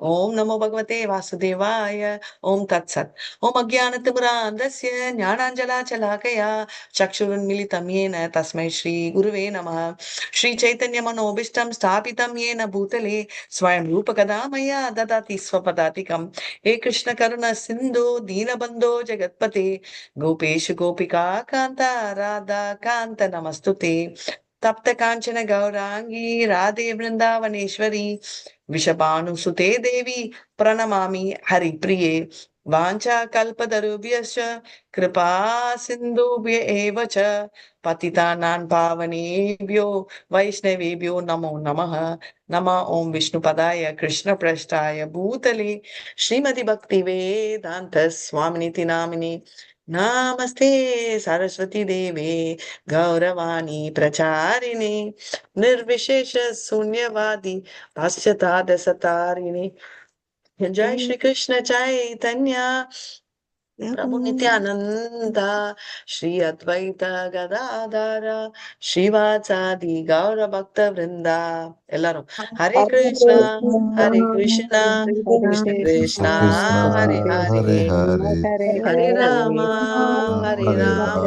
ಓಂ ನಮೋ ಭಗವತೆ ವಾಸುದೇವಾಯ. ಓಂ ತತ್ಸತ್. ಓಂ ಅಜ್ಞಾನತಿಮಿರಾಂಧಸ್ಯ ಜ್ಞಾನಾಂಜಲಾಚಲಾಕಯ ಚಕ್ಷುರುನ್ಮಿಲಿತಂ ಯೇನ ತಸ್ಮೈ ಶ್ರೀ ಗುರುವೇ ನಮಃ. ಶ್ರೀ ಚೈತನ್ಯ ಮನೋಭೀಷ್ಟಂ ಸ್ಥಾಪಿತಂ ಯೇನ ಭೂತಲೆ ಸ್ವಯಂ ರೂಪ ಕದಾ ಮಯ್ಯ ದದಾತಿ ಸ್ವಪದಾತಿಕಂ. ಹೇ ಕೃಷ್ಣ ಕರುಣ ಸಿಂಧು ದೀನಬಂಧೋ ಜಗತ್ಪತೆ ಗೋಪೇಶ ಗೋಪಿಕಾ ಕಾಂತ ರಾಧಾ ಕಾಂತ ನಮಸ್ತುತೆ. ತಪ್ತ ಕಾಂಚನ ಗೌರಾಂಗಿ ರಾಧೆ ವೃಂದಾವನೇಶ್ವರಿ ವಿಷಭಾನುಸುತೆ ದೇವಿ ಪ್ರಣಮಾಮಿ ಹರಿಪ್ರಿಯೆ. ವಾಂಛಾ ಕಲ್ಪತರುಭ್ಯಶ್ಚ ಕೃಪಾ ಸಿಂಧುಭ್ಯ ಏವ ಚ ಪತಿತಾನಾನ್ ಪಾವನೇಭ್ಯೋ ವೈಷ್ಣವೇಭ್ಯೋ ನಮೋ ನಮಃ. ನಮ ಓಂ ವಿಷ್ಣುಪದಾಯ ಕೃಷ್ಣ ಪ್ರೇಷ್ಠಾಯ ಭೂತಲೆ ಶ್ರೀಮತಿ ಭಕ್ತಿ ವೇದಾಂತ ಸ್ವಾಮಿನಿತಿ ನಾಮಿನಿ. ನಮಸ್ತೆ ಸರಸ್ವತಿ ದೇವಿ ಗೌರವಾಣಿ ಪ್ರಚಾರಿಣಿ ನಿರ್ವಿಶೇಷ ಶೂನ್ಯವಾದಿ ಪಾಶ್ಚಾತ್ಯ ಜೈ ಶ್ರೀ ಕೃಷ್ಣ ಚೈತನ್ಯ ಪ್ರಭು ನಿತ್ಯಾನಂದ ಶ್ರೀ ಅದ್ವೈತ ಗದಾಧಾರ ಶ್ರೀವಾಸಾದಿ ಗೌರ ಭಕ್ತ ವೃಂದ. ಎಲ್ಲರೂ ಹರೇ ಕೃಷ್ಣ ಹರೇ ಕೃಷ್ಣ ಕೃಷ್ಣ ಕೃಷ್ಣ ಹರೇ ಹರೇ ಹರೇ ಹರೇ ರಾಮ ಹರೇ ರಾಮ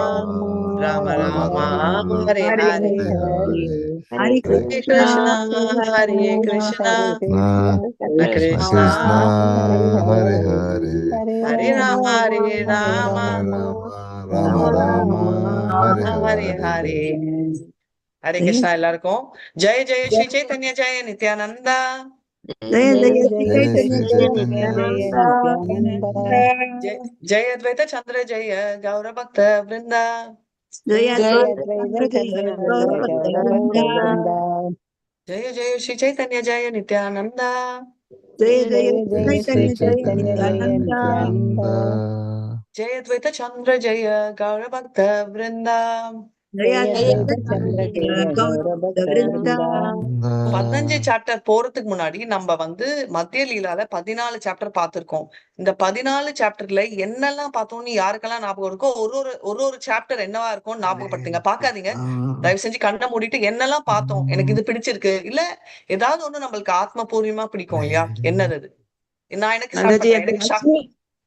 ರಾಮ ರಾಮ ಹರೇ ಹರೇ. ಹರೇ ಹರೇ ಕೃಷ್ಣ ಹರೇ ಕೃಷ್ಣ ಕೃಷ್ಣ ಕೃಷ್ಣ ಕೃಷ್ಣ ಹರೇ ಹರೇ ಹರೇ ರಾಮ ಹರೇ ರಾಮ ರಾಮ ರಾಮ ಹರೇ ஹரே ஹரே. ஹரே. ஹரே கிருஷ்ணா எல்லாருக்கும். ஜெய ஜெய ஸ்ரீ சைத்தன்ய ஜெய நித்யானந்தா. ஜெய ஜெய ஜெய ஸ்ரீ சைத்தன்ய ஜெய ஜெய அத்வைத சந்திர ஜெய கௌர பக்த விருந்தா. ஜெய ஜெய ஜெய ஸ்ரீ சைத்தன்ய ஜெய நித்யானந்தா. ஜெய ஜெய ஜெய ஸ்ரீ சைத்தன்ய ஜெய சைத்தன்ய நித்யானந்தா. நித்யானந்தா. ஜெய அத்வைத சந்திர ஜெய கௌர பக்த விருந்தா. ஜெய விருந்தா. 15 சாப்டர் போறதுக்கு முன்னாடி நம்ம வந்து மத்திய லீலால 14 சாப்டர் பார்த்திருக்கோம். இந்த 14 சாப்டர்ல என்னெல்லாம் பார்த்தோம்னு யாருக்கெல்லாம் ஞாபகம் இருக்கோ ஒரு ஒரு ஒரு ஒரு சாப்டர் என்னவா இருக்கும் ஞாபகப்படுத்துங்க. பாக்காதீங்க, தயவு செஞ்சு கண்ணை மூடிட்டு என்னெல்லாம் பார்த்தோம், எனக்கு இது பிடிச்சிருக்கு இல்ல ஏதாவது ஒண்ணு நம்மளுக்கு ஆத்மபூர்வமா பிடிக்கும் இல்லையா, என்னது அது? நான் எனக்கு ஸ்டார்ட் மாதாஜி, பண்றேன்.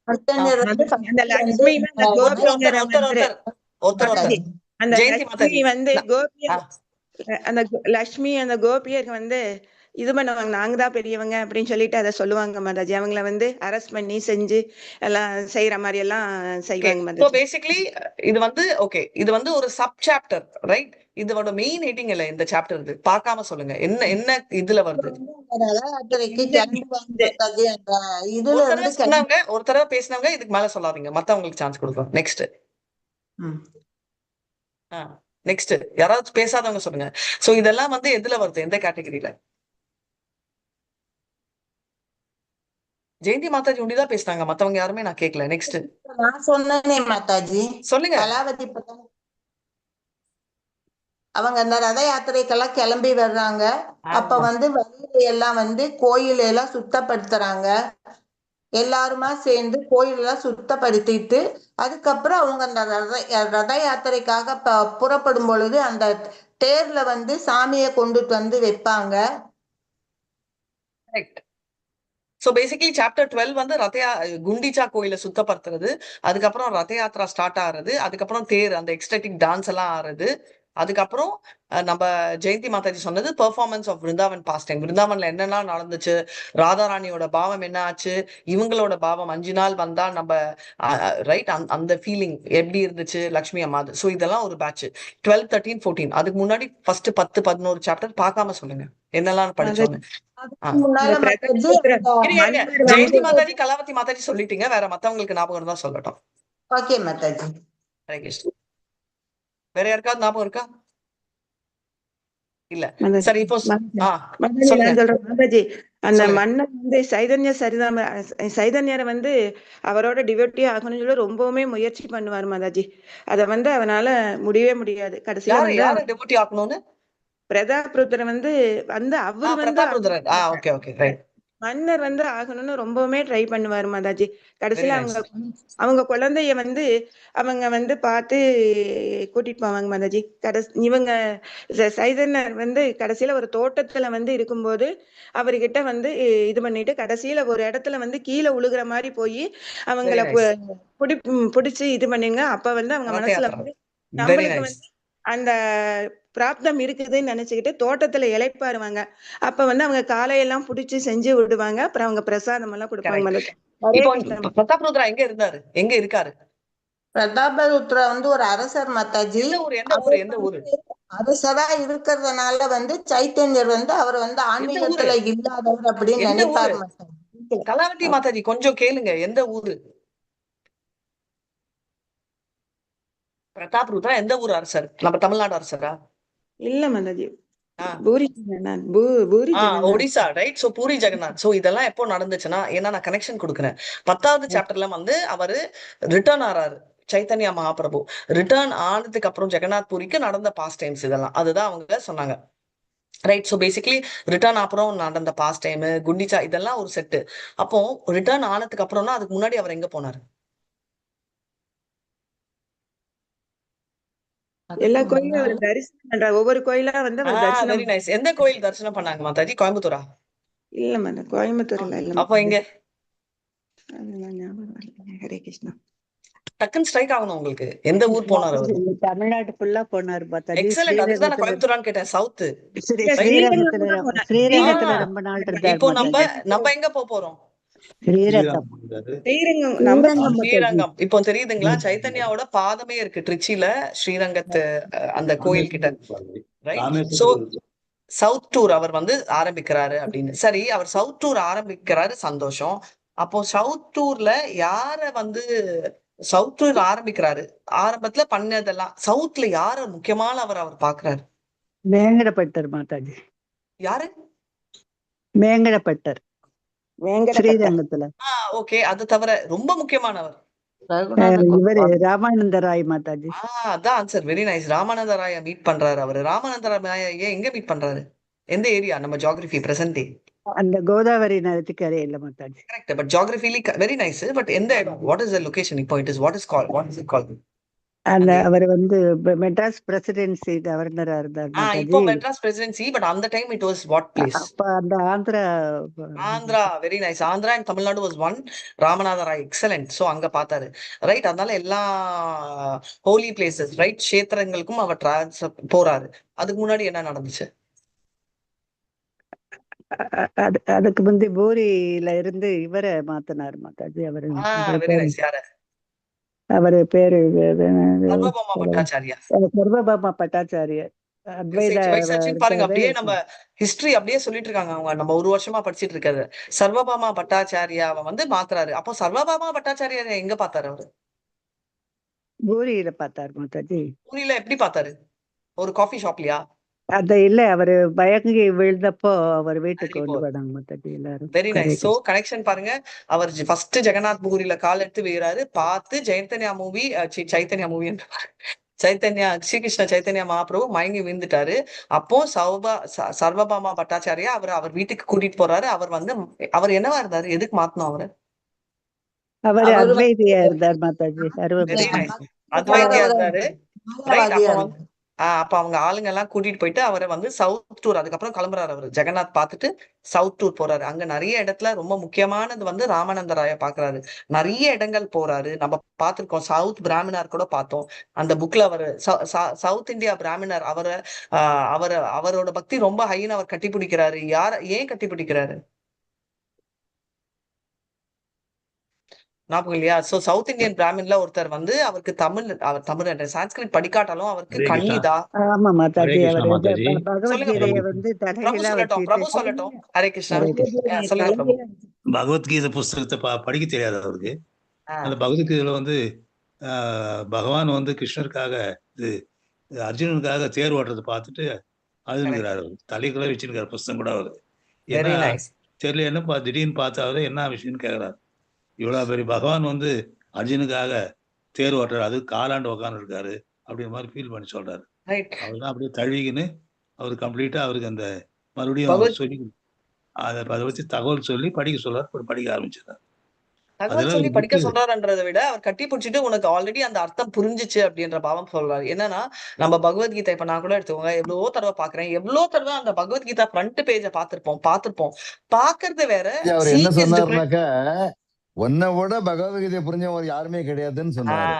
அந்த லக்ஷ்மி அந்த லக்ஷ்மி அந்த ஒருத்தர் கோபியரை ஒருத்தர் வந்து ஒருத்தர் ஒருத்தர் ஒருத்தர் அந்த ஜெயந்தி லக்ஷ்மி மாதாஜி. வந்து கோபியர் அந்த லக்ஷ்மி அந்த கோபியர் வந்து இது பண்ணுவாங்க, நாங்க தான் பெரியவங்க அப்படின்னு சொல்லிட்டு அதை சொல்லுவாங்க மாதாஜி. அவங்கள வந்து அரெஸ்ட் பண்ணி செஞ்சு எல்லாம் செய்யற மாதிரி எல்லாம் செய்வாங்க ஸோ மாதாஜி. பேசிக்கலி இது வந்து ஓகே, இது வந்து ஒரு சப் சாப்டர் ரைட்? இதோட மெயின் ஹெட்டிங் இல்ல இந்த சாப்டர். இது பார்க்காம சொல்லுங்க என்ன என்ன இதுல வருது. ரதயாத்திரைக்கு கிளம்புவாங்க மாதாஜி. அந்த இதுல ஒரு தடவை இருந்து சொன்னவங்க, ஒரு தடவை பேசினவங்க இதுக்கு மேல சொல்லாதீங்க, மத்தவங்களுக்கு சான்ஸ் கொடுக்கலாம். நெக்ஸ்ட் நெக்ஸ்ட் யாராவது பேசாதவங்க சொல்லுங்க. சோ இதெல்லாம் வந்து எதுல வருது, எந்த கேட்டகரியில? ஜெயந்தி மாதாஜி ஒண்டிதான் பேசினாங்க, மத்தவங்க யாருமே நான் கேட்கல. நெக்ஸ்ட் நான் சொன்னேனே மாதாஜி, சொல்லுங்க. கலாவதி அவங்க அந்த ரத யாத்திரைக்கெல்லாம் கிளம்பி வர்றாங்க. அப்ப வந்து வழியில எல்லாம் வந்து கோயில் எல்லாம் சுத்தப்படுத்துறாங்க. எல்லாருமா சேர்ந்து கோயிலெல்லாம் சுத்தப்படுத்திட்டு அதுக்கப்புறம் அவங்க அந்த ரத யாத்திரைக்காக புறப்படும் பொழுது அந்த தேர்ல வந்து சாமியை கொண்டுட்டு வந்து வைப்பாங்க. கரெக்ட். ஸோ பேசிக்கலி சாப்டர் 12 வந்து குண்டிச்சா கோயிலை சுத்தப்படுத்துறது, அதுக்கப்புறம் ரத யாத்ரா ஸ்டார்ட் ஆகுறது, அதுக்கப்புறம் தேர் அந்த எக்ஸ்டட்டிக் டான்ஸ் எல்லாம் ஆடுறது, அதுக்கப்புறம் நம்ம ஜெயந்தி மாதாஜி சொன்னது performance of Vrindavan pastime. விருந்தாவன்ல என்னெல்லாம் நடந்துச்சு, ராதாராணியோட பாவம் என்ன ஆச்சு, இவங்களோட பாவம் 5 நாள் வந்தா நம்ம ரைட் அந்த ஃபீலிங் எப்படி இருந்துச்சு லக்ஷ்மி அம்மா. ஸோ இதெல்லாம் ஒரு பேட்ச் 12 13 14. அதுக்கு முன்னாடி ஃபர்ஸ்ட் 10 11 சாப்டர் பார்க்காம சொல்லுங்க என்னெல்லாம் படிச்சோன்னு. ஜெயந்தி மாதாஜி கலாவதி மாதாஜி சொல்லிட்டீங்க, வேற மத்தவங்களுக்கு ஞாபகம் இருந்தா சொல்லட்டும். ஓகே மாதாஜி. ஹரே கிருஷ்ணா. வேற யாருக்காவது ஞாபகம் இருக்கா? இல்ல சரி இப்போ மாதாஜி அந்த மன்னர் வந்து சைதன்ய சரிதாம சைதன்யரை வந்து அவரோட டிவோட்டி ஆகணும்னு சொல்லி ரொம்பவுமே முயற்சி பண்ணுவார் மாதாஜி. அத வந்து அவனால முடியவே முடியாது. கடைசியில வந்து டிவோட்டி ஆகணும்னு பிரதாப் ருத்ரன் வந்து வந்து அவரு வந்து ஓகே ஓகே ரைட். மன்னர் வந்து ஆகணும்னு ரொம்பவுமே ட்ரை பண்ணுவாரு மாதாஜி. வெரி கடைசியில நைஸ். அவங்க அவங்க குழந்தைய வந்து அவங்க வந்து பார்த்து கூட்டிட்டு போவாங்க மாதாஜி. இவங்க சைதன்யர் வந்து கடைசியில ஒரு தோட்டத்துல வந்து இருக்கும்போது அவர்கிட்ட வந்து இது பண்ணிட்டு கடைசியில ஒரு இடத்துல வந்து கீழே உழுகுற மாதிரி போய் வெரி அவங்கள நைஸ். புடிச்சு இது பண்ணுங்க. அப்ப வந்து அவங்க ரத மனசுல யாத்ரா. வந்து வெரி நம்மளுக்கு நைஸ். வந்து அந்த பிராப்தம் இருக்குதுன்னு நினைச்சுக்கிட்டு தோட்டத்துல இளைப்பாருவாங்க. அப்ப வந்து அவங்க காலையெல்லாம் புடிச்சு செஞ்சு விடுவாங்க. அப்புறம் அவங்க பிரசாதம் எல்லாம் கொடுப்பாங்க கரெக்ட். மாதாஜி. ஹரே இப்போ கிருஷ்ணா. பிரதாப் ருத்ரா எங்க இருந்தாரு? எங்க இருக்காரு? பிரதாபருத்ரா வந்து ஒரு அரசர் மாதாஜி. எந்த ஊர்? எந்த ஊர்? அவர் எந்த ஊரு? வந்து அரசரா இருக்கிறதுனால வந்து சைத்தன்யர் வந்து அவர் வந்து எந்த ஊரு? ஆன்மீகத்துல இல்லாதவர் அப்படின்னு எந்த ஊரு? நினைப்பார் மாதாஜி. கலாவதி மாதாஜி கொஞ்சம் கேளுங்க, எந்த ஊரு? பிரதாப் ருத்ரா எந்த ஊர் அரசர்? நம்ம தமிழ்நாடு அரசரா? இல்ல மாதாஜி, ஆ. Puri Jagannath, Puri Jagannath. Odisha, right. So Puri Jagannath. So இதெல்லாம் எப்போ நடந்துச்சுன்னா, ஏன்னா நான் கனெக்ஷன் கொடுக்குறேன். 10வது சாப்டர்ல வந்து அவரு ரிட்டர்ன் ஆறாரு. சைத்தன்யா மகாபிரபு ரிட்டர்ன் ஆனதுக்கு அப்புறம் ஜெகநாத் பூரிக்கு நடந்த பாஸ்ட் டைம்ஸ் இதெல்லாம், அதுதான் அவங்க சொன்னாங்க. ரைட். ஸோ பேசிக்கலி ரிட்டர்ன் அப்புறம் நடந்த பாஸ்ட் டைம், குண்டிச்சா, இதெல்லாம் ஒரு செட்டு. அப்போ ரிட்டர்ன் ஆனதுக்கு அப்புறம்னா அதுக்கு முன்னாடி அவர் எங்க போனாரு? எல்லா அதுக்கு கோயிலும் முன்னால அவர் தரிசனம் பண்றாரு. ஒவ்வொரு கோயிலா வந்து அவர் தரிசனம். Very nice. எந்த கோயில் தரிசனம் பண்ணாங்க மாதாஜி? கோயம்புத்தூரா? இல்ல மாதா, கோயம்புத்தூர்ல இல்ல அப்போ மாதாஜி. எங்க? அதெல்லாம் ஞாபகம் வரல. ஹரே கிருஷ்ணா. டக்குன்னு ஸ்ட்ரைக் ஆகணும் உங்களுக்கு. எந்த ஊர் போனார் அவர்? தமிழ்நாடு ஃபுல்லா போனார் மாதாஜி. எக்ஸலண்ட். அதுதான் நான் ஸ்ரீரங்கத்துல கோயம்புத்தூரான்னு கேட்டேன். சவுத். இல்ல, ரைட். ஸ்ரீரங்கம் ஸ்ரீரங்கத்துல தான் போனார். ஸ்ரீரங்கத்துல ஆ ரொம்ப நாள் இருந்தார் இப்போ நம்ம மாதாஜி. நம்ம எங்க போக போறோம்? ஸ்ரீரங்கம். ஸ்ரீரங்கம் நம்ம ஸ்ரீரங்கம் மாதாஜி. ஸ்ரீரங்கம். இப்போ தெரியுதுங்களா? சைத்தன்யாவோட பாதமே இருக்கு ட்ரிச்சில, ஸ்ரீரங்கத்து அந்த கோயில் கிட்ட. ரைட். சோ சவுத் டூர் அவர் வந்து ஆரம்பிக்கிறாரு அப்படின்னு. சரி, அவர் சவுத் டூர் ஆரம்பிக்கிறாரு, சந்தோஷம். அப்போ சவுத் டூர்ல யார வந்து சவுத் டூர் ஆரம்பிக்கிறாரு? ஆரம்பத்துல பண்ணதெல்லாம் சவுத்ல யார முக்கியமான அவர் அவர் பாக்குறாரு? வேங்கடப்பட்டர் மாதாஜி. யாரு? வேங்கடப்பட்டர். வேங்கடப்பட்டர். ஸ்ரீரங்கத்துல. ஓகே. அது தவிர ரொம்ப முக்கியமானவர் ரகுநாத இவரு கோஸ்வாமி. ராமானந்த ராய் மாதாஜி. அதான் ஆன்சர். Very nice. ராமானந்த ராய மீட் பண்றாரு அவரு. ராமானந்த ராய ஏன் எங்க மீட் பண்றாரு? எந்த ஏரியா? நம்ம ஜியாகிரபி பிரசன்ட் டே. அந்த கோதாவரி நதிக்கரை இல்ல Mataji. Correct. But geographically very nice. But எந்த இடம்? What is the location இப்போ? It is what is call, what is it call? அந்த அந்த அவர் வந்து மெட்ராஸ் பிரசிடென்சி கவர்னரா இருந்தார் இப்போ மாதாஜி. மெட்ராஸ் பிரசிடென்சி, பட் அந்த time it was what place? அப்ப அந்த Andhra. Andhra. Very nice. Andhra and Tamil Nadu was one. Ramanatha Rai, excellent. So அங்க பார்த்தாரு. ரைட். அதனால எல்லா ஹோலி பிளேசஸ், ரைட், கஷேத்திரங்களுக்கும் அவர் டிரான்ஸ் போறாரு. அதுக்கு முன்னாடி என்ன நடந்துச்சு? அதுக்கு முந்தி பூரியில இருந்து இவரை மாத்தினார் மாதாஜி. அவரு அவர் வெரி பேரு நைஸ். யாரு? அவரு பேரு சர்வபௌம பட்டாச்சாரியா. சர்வபாமா பட்டாச்சாரியர். அத்வைத வயசாச்சுன்னு பாருங்க. இருக்காரு. அப்படியே நம்ம ஹிஸ்டரி அப்படியே சொல்லிட்டு இருக்காங்க அவங்க. நம்ம ஒரு வருஷமா படிச்சிட்டு இருக்காரு. சர்வபாமா பட்டாச்சாரியாவை வந்து மாத்துறாரு. அப்போ சர்வபாமா பட்டாச்சாரியார் எங்க பார்த்தாரு அவரு? பூரியில பார்த்தார் மாதாஜி. பூரியில எப்படி பார்த்தாரு? ஒரு காஃபி ஷாப்லயா? அந்த இல்ல, அவரு மயங்கி விழுந்தப்போ அவர் வீட்டுக்கு வெரி கொண்டு போனாங்க மாதாஜி எல்லாரும். Very Hare nice. So Krishna. Connection பாருங்க. அவர் ஃபர்ஸ்ட் ஜெகநாத் பூரியில கால் எடுத்து வைறாரு. பார்த்து சைத்தன்யா மூவி, சைத்தன்யா மூவி சைத்தன்யா ஸ்ரீகிருஷ்ண சைத்தன்யா மகாபிரபு மயங்கி விழுந்துட்டாரு. அப்போ சர்வபாமா பட்டாச்சாரியா அவர் அவர் வீட்டுக்கு கூட்டிட்டு போறாரு. அவர் வந்து அவர் என்னவா இருந்தாரு? எதுக்கு மாத்தணும் அவரு? அவர் அவரு வந்து அத்வைதியா இருந்தார் மாதாஜி. வெரி சர்வபாமா. நைஸ். அத்வைதியா இருந்தாரு. ரைட். மாயாவாதியா அப்ப வந்து இருந்தார். அப்ப அவங்க ஆளுங்க எல்லாம் கூட்டிட்டு போயிட்டு அவரை வந்து சவுத் டூர் அதுக்கப்புறம் கிளம்புறாரு அவரு. ஜெகநாத் பார்த்துட்டு சவுத் டூர் போறாரு. அங்க நிறைய இடத்துல ரொம்ப முக்கியமானது வந்து ராமானந்த ராய பாக்குறாரு. நிறைய இடங்கள் போறாரு. நம்ம பார்த்திருக்கோம். சவுத் பிராமணர் கூட பார்த்தோம் அந்த புக்ல. அவரு சவுத் இந்தியா பிராமணர் அவரை அவரை அவரோட பக்தி ரொம்ப ஹைன்னு அவர் கட்டி பிடிக்கிறாரு. யார ஏன் கட்டி பிடிக்கிறாரு? ஞாபகம் இல்லையா? சோ சவுத் இந்தியன் பிராமின்ல ஒருத்தர் வந்து அவருக்கு தமிழ், அவர் தமிழ் என்ற சான்ஸ்கிரிட் படிக்காட்டாலும் அவருக்கு ஹரே கிருஷ்ணா. கண்ணிதா. ஆமா ஹரே மாதாஜி. கிருஷ்ணா அவர் மாதாஜி. சொல்லுங்க பகவத்கீதைய பிரபு. வந்து பிரபு தலைகீழா சொல்லட்டும், வச்சுட்டு பிரபு சொல்லட்டும். ஹரே கிருஷ்ணா. ஹரே கிருஷ்ணா. சொல்லுங்க பிரபு. பகவத்கீதை புஸ்தகத்தை படிக்க தெரியாது அவருக்கு. அந்த பகவத்கீதையில வந்து பகவான் வந்து கிருஷ்ணருக்காக இது அர்ஜுனனுக்காக தேர் ஓட்டுறதை பார்த்துட்டு அழுதுனுக்கிறாரு. அவர் தலைக்குள்ள வச்சிருக்காரு புஸ்தகம் கூட அவரு. வெரி ஏன்னா நைஸ். தெரியல என்ன திடீர்னு பார்த்தா அவரு என்ன விஷயம்னு கேக்குறாரு. இவ்வளவு பெரிய பகவான் வந்து அர்ஜுனுக்காக தேர் ஓட்டுறாரு, அது காலாண்டு உக்காந்து இருக்காரு அப்படிங்கிற மாதிரி ஃபீல் பண்ணி சொல்றாரு. ரைட். அவர் தான் அப்படியே தழுவிக்கின்னு அவர் கம்ப்ளீட்டா அவருக்கு அந்த மறுபடியும் பகவத் சொல்லி அதை அதை வச்சு தகவல் சொல்லி படிக்க சொல்றாரு, அப்புறம் படிக்க ஆரம்பிச்சிட்டார். தகவல் அதெல்லாம் சொல்லி ஒரு படிக்க புக்கு. சொல்றாருன்றதை விட அவர் கட்டி பிடிச்சிட்டு உனக்கு ஆல்ரெடி அந்த அர்த்தம் புரிஞ்சிச்சு அப்படின்ற பாவம் சொல்றாரு. என்னன்னா நம்ம பகவத்கீதை இப்ப நான் கூட எடுத்துக்கோங்க, எவ்வளவோ தடவை பாக்குறேன், எவ்வளவு தடவை அந்த பகவத்கீதா ஃப்ரண்ட் பேஜ பார்த்திருப்போம். பாக்குறது வேற, அவர் என்ன சீயிங் is different. சொன்னாருனாக்கா, உன்னை விட பகவத்கீதையை புரிஞ்சவர் யாருமே கிடையாதுன்னு சொன்னாரு.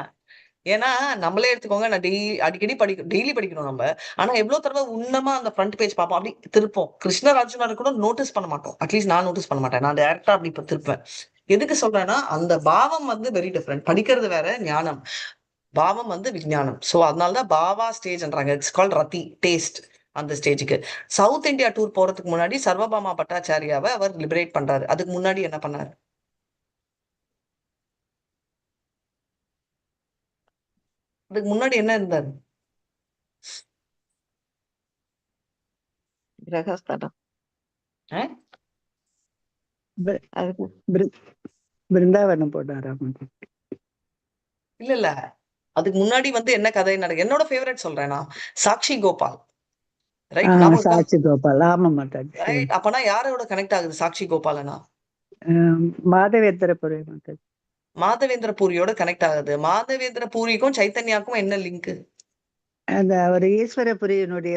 ஏன்னா நம்மளே எடுத்துக்கோங்க, நான் அடிக்கடி டெய்லி படிக்கணும் நம்ம. ஆனா எவ்வளவு தடவை உன்னமா அந்த ஃப்ரண்ட் பேஜ் பார்ப்போம், அப்படி திருப்போம். கிருஷ்ணர் அர்ஜுனர் கூட நோட்டீஸ் பண்ண மாட்டோம், அட்லீஸ்ட் நான் நோட்டீஸ் பண்ண மாட்டேன், நான் டைரக்டா அப்படி இப்ப திருப்பேன். எதுக்கு சொல்றேன்னா அந்த பாவம் வந்து வெரி டிஃப்ரெண்ட். படிக்கிறது வேற, ஞானம் பாவம் வந்து விஞ்ஞானம். சோ அதனாலதான் பாவா ஸ்டேஜ்ன்றாங்க. It's called Rati taste. அந்த ஸ்டேஜுக்கு சவுத் இந்தியா டூர் போறதுக்கு முன்னாடி சர்வபாமா பட்டாச்சாரியாவை அவர் லிபரேட் பண்றாரு. அதுக்கு முன்னாடி என்ன பண்ணாரு? அதுக்கு முன்னாடி என்ன இருந்தாரு? கிரகஸ்தனம். அதுக்கு பிருந்தாவனம் போனாரா? இல்ல இல்ல, அதுக்கு முன்னாடி வந்து என்ன கதை நடக்கு? என்னோட ஃபேவரட் சொல்றேன் நான், சாக்ஷி கோபால். ரைட்? சாட்சி கோபால், ஆமா மாதாஜி. ரைட். அப்பனா யாரோட கனெக்ட் ஆகுது சாக்ஷி கோபாலனா? மாதவேந்திர புரி மாதாஜி. மாதவேந்திர பூரியோட கனெக்ட் ஆகுது. மாதவேந்திர பூரிக்கும் சைத்தன்யாக்கும் என்ன லிங்க்? அந்த அவர் ஈஸ்வரபுரியினுடைய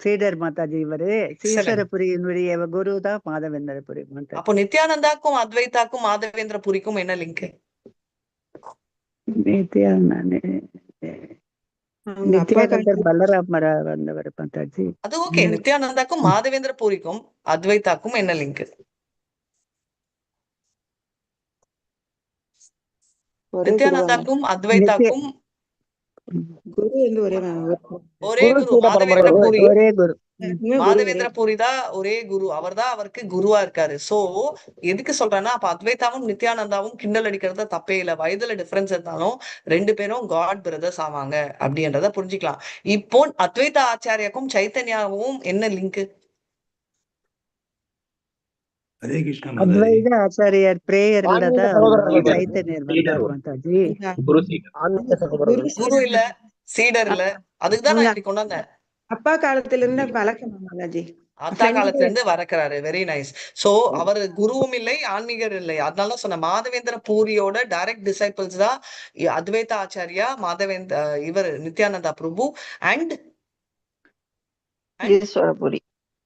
சீடர் மாதாஜி இவரு. ஈஸ்வரபுரியினுடைய குரு தான் மாதவேந்திரபுரி மாதாஜி. அப்போ நித்யானந்தாக்கும் அத்வைதாக்கும் மாதவேந்திர பூரிக்கும் என்ன லிங்க்? நித்யானந்தர் பலராமரா வந்தவர் மாதாஜி. அது ஓகே. நித்யானந்தாக்கும் மாதவேந்திர பூரிக்கும் அத்வைதாக்கும் என்ன லிங்க்? நித்யானந்தாக்கும் அத்வைதாக்கும் குரு வந்து ஒரே ஒரே குரு, மாதவேந்திர பூரி. ஒரே குரு. மாதவேந்திர பூரி தான் ஒரே குரு, அவர் தான் அவருக்கு குருவா இருக்காரு. சோ எதுக்கு சொல்றேன்னா, அப்ப அத்வைதாவும் நித்யானந்தாவும் கிண்டல் அடிக்கிறத தப்பே இல்லை. வயதுல டிஃபரன்ஸ் இருந்தாலும் ரெண்டு பேரும் காட் பிரதர்ஸ் ஆவாங்க அப்படின்றத புரிஞ்சுக்கலாம். இப்போ அத்வைதா ஆச்சாரியாக்கும் சைத்தன்யாவும் என்ன லிங்க்? ஹரே கிருஷ்ணா. அத்வைத ஆச்சாரியார் பிரேயர்ல தான் சைத்தன்யர் வந்தார் மாதாஜி. குரு இல்ல, சீடர் இல்ல, அதுக்குதான் நான் இப்படி கொண்டு வந்தேன். அப்பா காலத்துல இருந்து பழக்கம் மாதாஜி. அத்தா காலத்துல இருந்து வரக்கிறாரு. Very nice. So அவர் குருவும் இல்லை, ஆன்மீகர் இல்லை. அதனாலதான் சொன்ன மாதவேந்திர பூரியோட டைரக்ட் டிசைபிள்ஸ் தான் அத்வைதா ஆச்சாரியா, மாதவேந்திர இவர் நித்யானந்தா பிரபு அண்ட் ஈஸ்வரபுரி.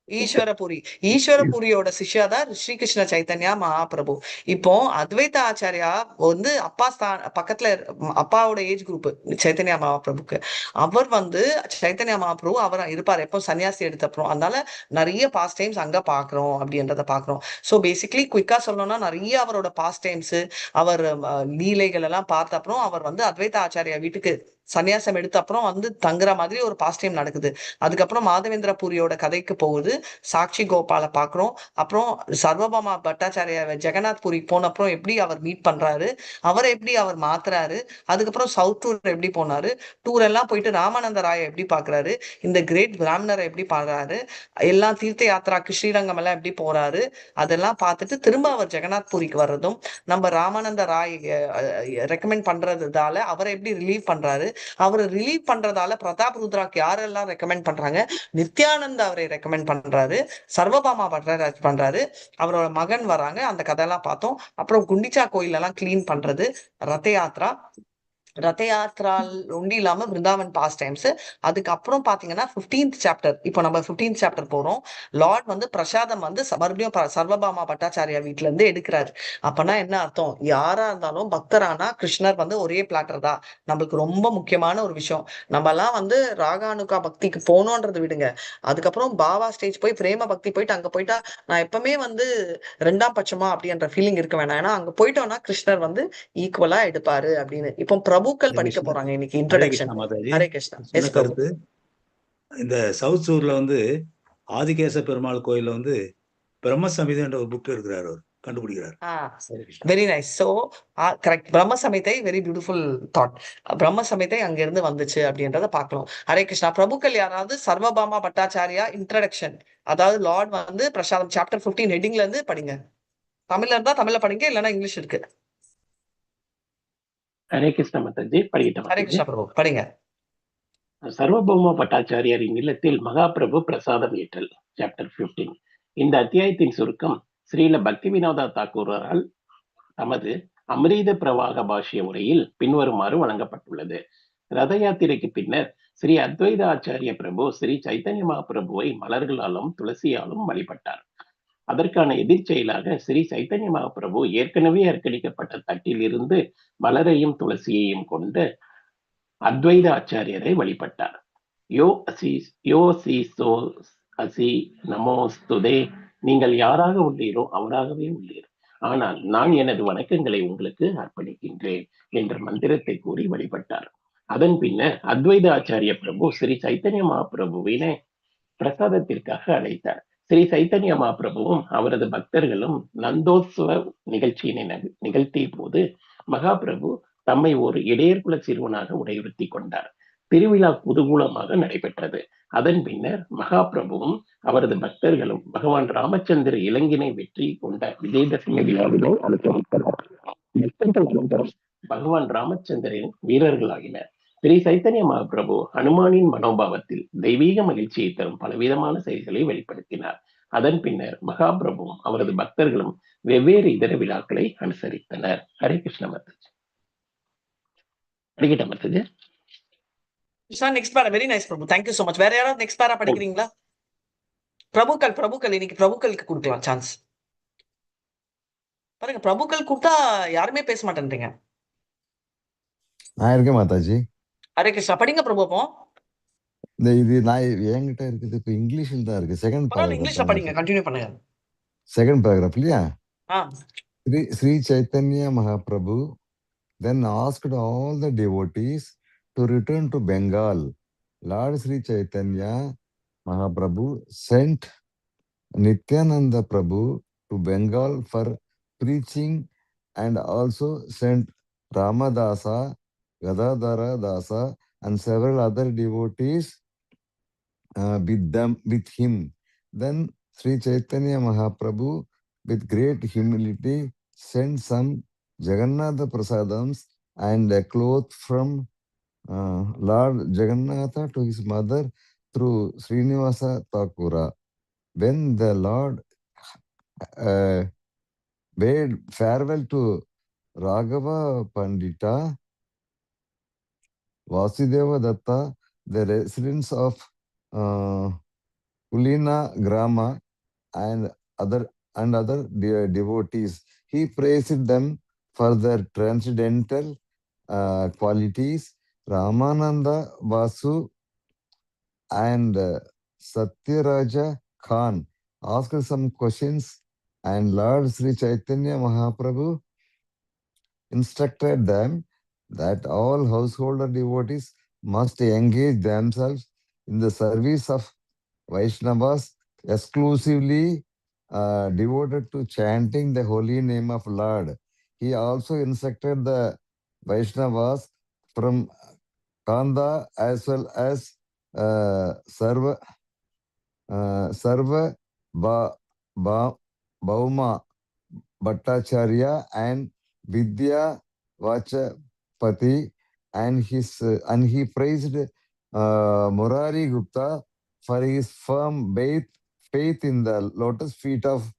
ஈஸ்வரபுரி. ஈஸ்வரபுரியோட சிஷ்யா தான் ஸ்ரீகிருஷ்ண சைத்தன்யா மகாபிரபு. இப்போ அத்வைத ஆச்சாரியா வந்து அப்பா பக்கத்துல அப்பாவோட ஏஜ் குரூப் சைத்தன்யா மகாபிரபுக்கு. அவர் வந்து சைத்தன்யா மகாபிரபு அவர் இருப்பார் எப்போ சன்னியாசி எடுத்த அப்புறம். அதனால நிறைய பாஸ்ட் டைம்ஸ் அங்க பாக்குறோம் அப்படின்றத பாக்குறோம். ஸோ பேசிக்கலி குயிக்கா சொல்லணும்னா நிறைய அவரோட பாஸ்ட் டைம்ஸ் அவர் லீலைகள் எல்லாம் பார்த்த அப்புறம் அவர் வந்து அத்வைத ஆச்சாரியா வீட்டுக்கு சன்னியாசம் எடுத்த அப்புறம் வந்து தங்குற மாதிரி ஒரு பாஸ்ட் டைம் நடக்குது. அதுக்கப்புறம் மாதவேந்திர பூரியோட கதைக்கு போகுது. சாட்சி கோபால பாக்குறோம். அப்புறம் சர்வபாமா பட்டாச்சாரியா ஜெகநாத் பூரி போன அப்புறம் எப்படி அவர் மீட் பண்றாரு, அவரை எப்படி அவர் மாத்துறாரு, அதுக்கப்புறம் சவுத் டூர் எப்படி போனாரு, டூர் எல்லாம் போயிட்டு ராமானந்த ராயை எப்படி பாக்குறாரு, இந்த கிரேட் பிராமணரை எப்படி பாக்குறாரு, எல்லாம் தீர்த்த யாத்திராக்கு ஸ்ரீரங்கம் எல்லாம் எப்படி போறாரு, அதெல்லாம் பார்த்துட்டு திரும்ப அவர் ஜெகநாத் பூரிக்கு வர்றதும் நம்ம ராமானந்த ராய் ரெக்கமெண்ட் பண்றதால அவரை எப்படி ரிலீவ் பண்றாரு, அவரை ரிலீவ் பண்றதால பிரதாப் ருத்ராக்கு யாரெல்லாம் ரெக்கமெண்ட் பண்றாங்க, நித்யானந்த அவரை ரெக்கமெண்ட் பண்றாரு, சர்வபாமா பட்ராஜ் பண்றாரு, அவரோட மகன் வராங்க, அந்த கதையெல்லாம் பார்த்தோம். அப்புறம் குண்டிச்சா கோயில் எல்லாம் கிளீன் பண்றது, ரத யாத்ரா, ரத யாத்ரா ஒண்டி இல்லாம பிருந்தாவன் பாஸ்ட் டைம்ஸ். அதுக்கப்புறம் பாத்தீங்கன்னா 15th chapter, இப்போ நம்ம 15th chapter போறோம். லார்ட் வந்து பிரசாதம் வந்து மறுபடியும் சர்வபாமா பட்டாச்சாரியா வீட்டுல இருந்து எடுக்கிறாரு. அப்பனா என்ன அர்த்தம், யாரா இருந்தாலும் பக்தரானா கிருஷ்ணர் வந்து ஒரே பிளாட்டர் தான். நம்மளுக்கு ரொம்ப முக்கியமான ஒரு விஷயம், நம்ம எல்லாம் வந்து ராகானுகா பக்திக்கு போகணும்ன்றது விடுங்க, அதுக்கப்புறம் பாவா ஸ்டேஜ் போய் பிரேம பக்தி போயிட்டு அங்க போயிட்டா நான் எப்பவுமே வந்து ரெண்டாம் பட்சமா அப்படின்ற ஃபீலிங் இருக்க வேணாம். ஏன்னா அங்க போயிட்டோம்னா கிருஷ்ணர் வந்து ஈக்குவலா எடுப்பாரு அப்படின்னு. இப்போ பிரபுக்கள் படிக்க போறாங்க இன்னைக்கு இன்ட்ரோடக்ஷன். ஹரே கிருஷ்ணா. கருத்து, இந்த சவுத் சூர்ல வந்து ஆதிகேச பெருமாள் கோயில்ல வந்து பிரம்ம சமிதை என்ற ஒரு புக் இருக்கிறார், அவர் கண்டுபிடிக்கிறார். Very nice. So correct, Brahma Samhitai, very beautiful thought. Brahma Samhitai அங்க இருந்து வந்துச்சு அப்படின்றத பாக்கலாம். ஹரே கிருஷ்ணா. பிரபுக்கள் யாராவது சர்வபாமா பட்டாச்சாரியா இன்ட்ரடக்ஷன், அதாவது லார்ட் வந்து பிரசாதம் சாப்டர் 15 ஹெட்டிங்ல இருந்து படிங்க. தமிழ்ல இருந்தா தமிழ்ல படிங்க, இல்லைன்னா இங்கிலீஷ் இருக்கு. ஹரே கிருஷ்ணா மாதாஜி, படிக்கிட்டேன். ஹரே கிருஷ்ணா பிரபு, படிங்க. சர்வபௌம பட்டாச்சாரியாரின் இல்லத்தில் மகாபிரபு பிரசாதம் ஏற்றல், சாப்டர் 15. இந்த அத்தியாயத்தின் சுருக்கம் ஸ்ரீல பக்தி வினோதா தாக்கூரால் தமது அம்ரீத பிரவாக பாஷ்ய உரையில் பின்வருமாறு வழங்கப்பட்டுள்ளது. ரத யாத்திரைக்கு பின்னர் ஸ்ரீ அத்வைத ஆச்சாரிய பிரபு ஸ்ரீ சைத்தன்ய மகாபிரபுவை மலர்களாலும் துளசியாலும் வழிபட்டார். அதற்கான எதிர்ச்செயலாக ஸ்ரீ சைத்தன்ய மகாபிரபு ஏற்கனவே அர்ப்பணிக்கப்பட்ட தட்டில் இருந்து மலரையும் துளசியையும் கொண்டு அத்வைத ஆச்சாரியரை வழிபட்டார். யோ அசி யோ சி சோ அசி நமோஸ்துதே. நீங்கள் யாராக உள்ளீரோ அவராகவே உள்ளீர், ஆனால் நான் எனது வணக்கங்களை உங்களுக்கு அர்ப்பணிக்கின்றேன் என்ற மந்திரத்தை கூறி வழிபட்டார். அதன் பின்னர் அத்வைத ஆச்சாரிய பிரபு ஸ்ரீ சைத்தன்ய மகாபிரபுவினை பிரசாதத்திற்காக அழைத்தார். ஸ்ரீ சைத்தன்ய மகாபிரபுவும் அவரது பக்தர்களும் நந்தோத்சவ நிகழ்ச்சியினை நிகழ்த்திய போது மகாபிரபு தம்மை ஒரு இடையர்குல சிறுவனாக உடையுறுத்தி கொண்டார். திருவிழா குதூகூலமாக நடைபெற்றது. அதன் பின்னர் மகாபிரபுவும் அவரது பக்தர்களும் பகவான் ராமச்சந்திர இலங்கினை வெற்றி கொண்ட விஜயதசமி விழாவினை அனுசரித்தனர். பக்தர்கள் அனைவரும் பகவான் ராமச்சந்திரனின் வீரர்களாகினர். ஸ்ரீ சைத்தன்ய மகாபிரபு ஹனுமானின் மனோபாவத்தில் தெய்வீக மகிழ்ச்சியை தரும் பலவிதமான செயல்களை வெளிப்படுத்தினார். அதன் பின்னர் மகாபிரபுவும் அவரது பக்தர்களும் வெவ்வேறு இதர விழாக்களை அனுசரித்தனர். Hare Krishna Mataji. படிக்கட்டா Mataji? Krishna, next para. Very nice Prabhu, thank you so much. வேற யாராவது நெக்ஸ்ட் பேரா படிக்கிறீங்களா? பிரபுக்கள், பிரபுக்கள், இன்னைக்கு பிரபுக்களுக்கு கொடுக்கலாம் சான்ஸ். பாருங்க, பிரபுக்கள் கொடுத்தா யாருமே பேச மாட்டேன்றீங்க. நான் இருக்கேன் மாதாஜி. ஹரே கிருஷ்ணா. படிங்க பிரபு அப்போ. இந்த இது நான் என்கிட்ட இருக்குது, இப்போ இங்கிலீஷில் தான் இருக்கு. செகண்ட் பரவாயில்ல, இங்கிலீஷ்ல படிங்க, கண்டினியூ பண்ணுங்க. செகண்ட் பேராகிராஃப் இல்லையா? ஆ. Sri Chaitanya Mahaprabhu then asked all the devotees to return to Bengal. Lord Sri Chaitanya Mahaprabhu sent Nityananda Prabhu to Bengal for preaching and also sent Ramadasa, Gadadhara Dasa and several other devotees with him. Then Sri Chaitanya Mahaprabhu, with great humility, sent some Jagannatha Prasadams and a cloth from Lord Jagannatha to his mother through Srinivasa Thakura. When the Lord bade farewell to Raghava Pandita, Vasudeva Datta, the residents of Kulina Grama and other devotees, he praised them for their transcendental qualities. Ramananda Vasu and Satyaraja Khan asked some questions, and Lord Sri Chaitanya Mahaprabhu instructed them that all householder devotees must engage themselves in the service of Vaishnavas exclusively devoted to chanting the holy name of Lord. He also instructed the Vaishnavas from Kanda as well as Sarva Bhauma Bhattacharya and Vidya Vachapati, and he praised Murari Gupta for his firm faith in the lotus feet of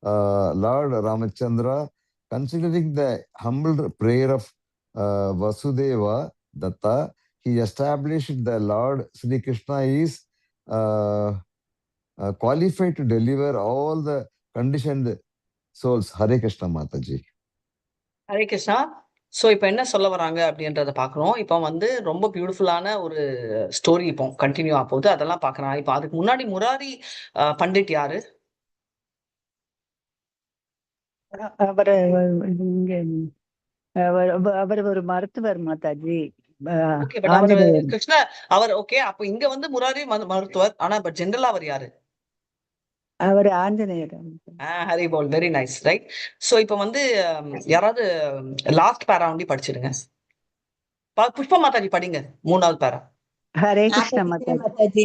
Lord Ramachandra. Considering the humble prayer of Vasudeva Datta, he established the Lord Sri Krishna is qualified to deliver all the conditioned souls. Hare Krishna, Mataji. Hare Krishna. So இப்போ என்ன சொல்ல வராங்க அப்படின்றத பார்க்குறோம். இப்போ வந்து ரொம்ப பியூட்டிஃபுல்லான ஒரு ஸ்டோரி இப்போ கண்டினியூ ஆக போகுது, அதெல்லாம் பார்க்குறோம். இப்போ அதுக்கு முன்னாடி முராரி பண்டிட் யாரு? அவர் இங்க அவர் ஒரு மருத்துவர் மாதாஜி. ஓகே, பட் அவர் ஆஞ்சநேயர். கிருஷ்ண அவர் ஓகே. அப்போ இங்க வந்து முராரி மருத்துவர், ஆனா பட் ஜெனரலா அவர் யாரு? அவர் ஆஞ்சநேயர். ஹரி போல், வெரி நைஸ், ரைட். சோ இப்போ வந்து யாராவது லாஸ்ட் பேரா ஒண்டி படிச்சிடுங்க. புஷ்ப மாதாஜி படிங்க மூணாவது பேரா. ஹரே நான் கிருஷ்ண படிக்கிறேன் மாதாஜி. மாதாஜி.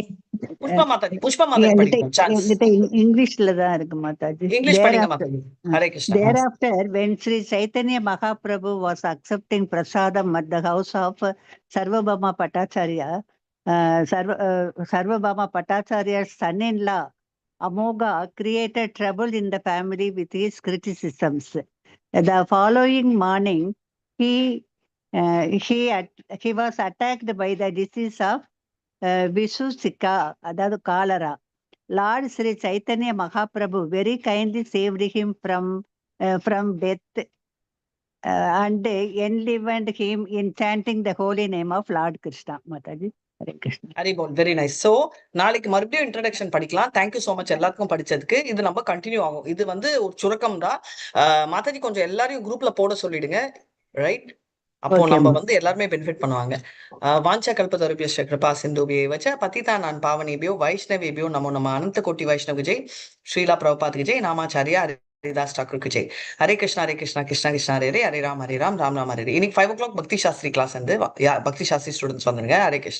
புஷ்ப மாதாஜி, புஷ்ப மாதாஜி என்கிட்ட படிக்கணும் சான்ஸ். என்கிட்ட இங்கிலீஷ்ல தான் இருக்கு மாதாஜி. இங்கிலீஷ் படிங்க Thereafter, Mataji. Hare Krishna. Thereafter, when Sri Chaitanya Mahaprabhu was accepting prasadam at the house of Sarvabhauma Bhattacharya, Sarvabhauma Bhattacharya's son-in-law, Amoga created trouble in the family with his criticisms. The following morning, he was attacked by the disease of Visusika, அதாவது cholera. Lord Sri Chaitanya Mahaprabhu very kindly saved him from death and enlivened him in chanting the holy name of Lord Krishna. Mataji, Hare Krishna. Hari pole. Very nice. So நாளைக்கு மறுபடியும் introduction படிக்கலாம். Thank you so much எல்லாத்துக்கும் படிச்சதுக்கு. இது நம்ம continue ஆகும். இது வந்து ஒரு சுருக்கம் தான். மாதாஜி, கொஞ்சம் எல்லாரையும் குரூப்ல போட சொல்லிடுங்க. ரைட், அப்போ Okay, நம்ம ma'am. வந்து எல்லாருமே பெனிஃபிட் பண்ணுவாங்க. வாஞ்சா கல்பதருபியஸ்ச கிருபா சிந்துபியேவச்ச பதிதானான் பாவனேபியோ வைஷ்ணவேபியோ நமோ நம. அனந்த கோட்டி வைஷ்ணவ ஜெய். ஸ்ரீலா பிரபுபாத் ஜெய். நாமாச்சாரியா ஹரிதாஸ் டாக்கூர் ஜெய். ஹரே கிருஷ்ணா ஹரே கிருஷ்ணா கிருஷ்ணா கிருஷ்ணா ஹரே ஹரே, ஹரே ராம் ஹரே ராம் ராம் ராம் ஹரே ஹரே. இன்னைக்கு 5 ஓ கிளாக் பக்தி சாஸ்திரி கிளாஸ் வந்து பக்தி சாஸ்திரி ஸ்டூடெண்ட்ஸ் வந்துருங்க. ஹரே கிருஷ்ணா.